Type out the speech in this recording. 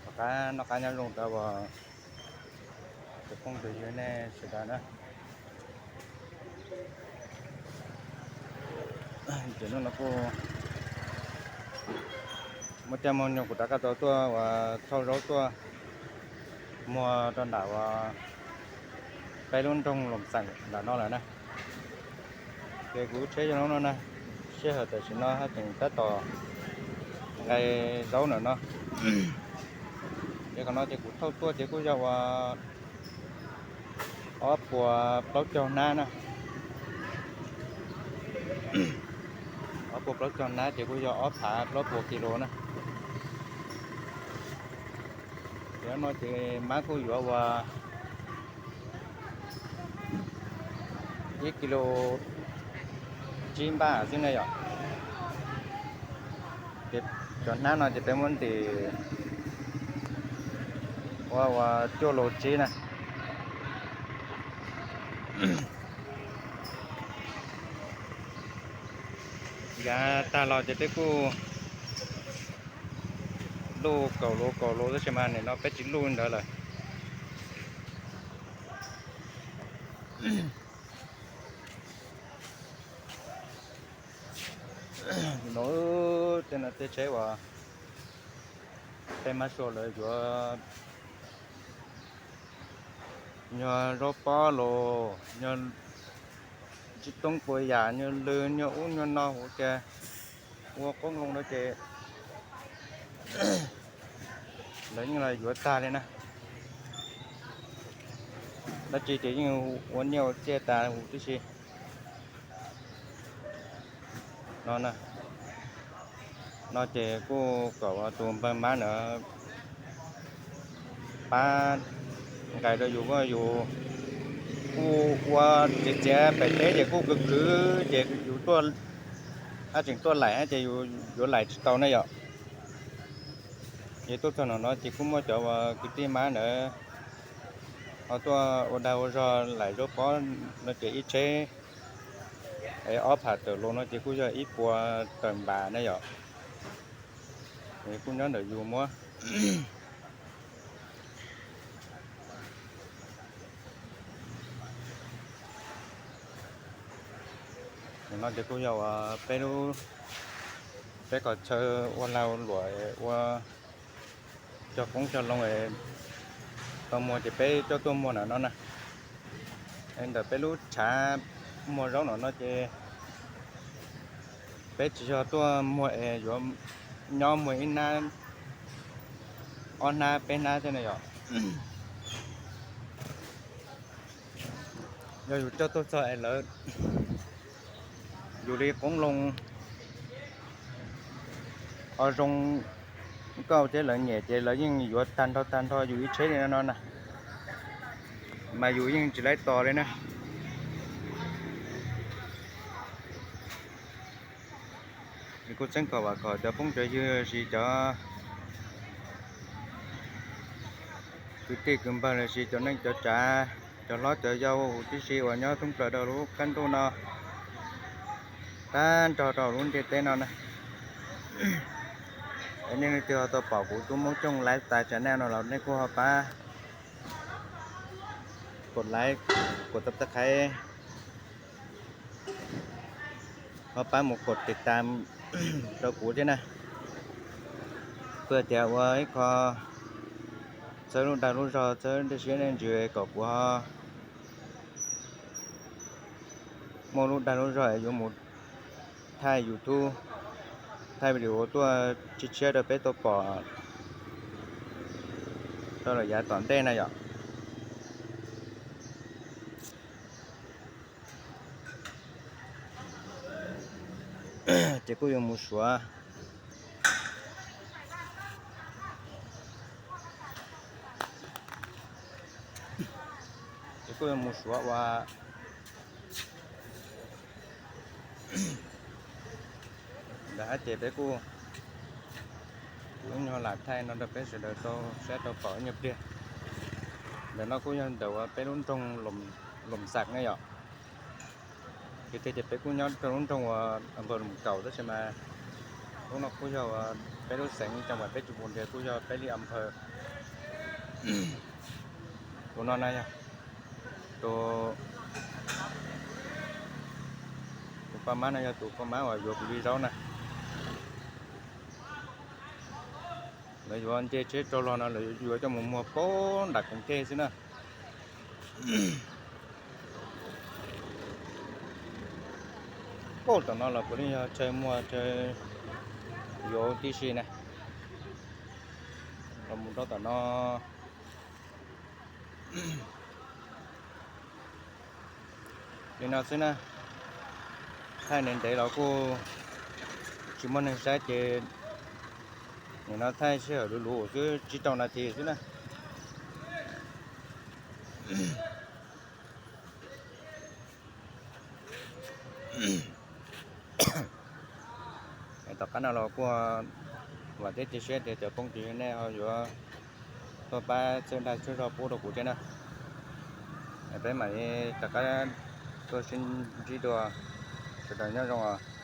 Tom qab noj qab nyob zoo rau cov phooj cov ywg nej sawv daws na. Ces hnub no kuj muaj caij muaj nyoog kuv rov qab tau tuaj uas thauj zaub tuaj muag rau nram uas peb lub nroog Loos Xeem nram no lawm na. Ces kuv tsheb yog lub no na, sij hawm tam sim no haj tseem tab tom nqaij zaub ntawm no. Ces qhov no ces kuv thauj tuaj ces kuj yog uas ob puas plaub caug hnab na. Ob puas plaub caug hnab ces kuj yog ob phav plaub puas kis lus na. Ces no ces mab kuj yuav uas ib kis lus tsib npaj xwb ne yom. Ces cov hnab no ces peb muab ntim ua ua cuaj lus tsib na. Yav tag los ces peb kuj luj kaum lus kaum lus tab sis mas nim no peb tsis luj ntawd lawm. No tej no tej tsheb uas peb mab sua lawv yuav nyuag zaub pob los nyuag tsis toob puas yam, nyuag lw nyuag ub nyuag no hauv ces ua qoob loo no ces lawv yeej los yuav tag li na. Dab tsi ces yeej ua nyiaj ua txiaj tas huv tib si. No, no ces kuj kom tus npawg mab ntawd pab nqaim rau yus, yus kuj ua txiav txiav pem teb ces kuj khwv khwv ces yus tuaj, haj tseem tuaj laim ces yus yuav laim tsis tau ne yom. Ces tuaj txog no no ces kuj muaj cov uas kwv tij mab ntawd ho tuaj ua dag ua zog laim zaub pob no ces ib tsheb ob phav tawm lus no ces kuj yog ib puas tawm npav ne yom. Kuj nyob ntawm yus muab. No ces kuj yog uas peb lub, peb qhov chaw ua lag ua luam ua cog qoob cog loo tau muag ces peb coj tuaj muag ntawm no na. Ntawm peb lub tshav muag zaub no no ces peb tsis yog tuaj muag es yuav nyob muag ib hnab ob hnab peb hnab thiab ne yom. Yog yus coj tuaj txog es lawv yus li qoob loo ho zoo nkauj thiab lawv nyiam ces lawv yeej yuav tag nrho tag nrho yus ib tsheb li no no na. Mas yus yeej tsis laib tos li na. Kuj txheeb kom vam khom cov phooj cov ywg los sis cov kwv tij kwv npawg los sis cov neej cov tsav, cov hlob cov yau huv tib si uas nyob thoob plaws rau lub qab ntuj no, tag nrho rau lub ntiaj teb no na. Es nej leej twg ho tau pom kuv tub Hmoob Cooj Lifestyle channel no los nej kuj ho pab kos like, kos subscribe, ho pab mus kos tiv tam rau kuv thiab na, pab tias ua ib qho txhawb lub dag lub zog, txhawb dej siab dej ntsws kom kuv ho muaj lub dag lub zog es yuav mus thaij YouTube, thaij video tuaj tshiab tshiab rau peb tau pom rau lawm yav tom ntej na yom. Ces kuj yuav mus suav, ces kuj yuav mus suav ua ntawd hab ces peb kuj, kuv ib nyuag lam thaij no rau peb sawv daws tau saib tau pom ib nyuag pliag. Ntawm no kuj yog ntawm uas peb lub nroog Loos Xas ne yom. Tiag tiag ces peb kuj nyob rau lub nroog uas npawg Loos Kaum tab sis mas Lub no kuj yog peb lub xeev, cov uas peb tsis pum nrhiav kuj yog peb li a phaw. Tus no na yog tus, tus paj mab no yog tus paj mab uas yuav kuv li zaub na. Lawv yuav nce tsheb rau los no lawv yuav coj mus muag pab nram koom teg xwb na. Pab tom no los puav leej yog chaw muag chaw yuav tib si na. Los mus rau tom no li no xwb na. Thaij ntev ntev los kuj tsis muaj neeg saib ces nim no thaij sij hawm luv luv xwb, tsib rau nas this xwb na. Tom qab no los kuj vam thiab cia siab tias cov phooj ywg nej ho yuav tuaj pab txhawb dag txhawb zog pub rau kuv thiab na. Peb mam li rov qab tuaj sib ntsib dua, sawv daws nyob zoo os.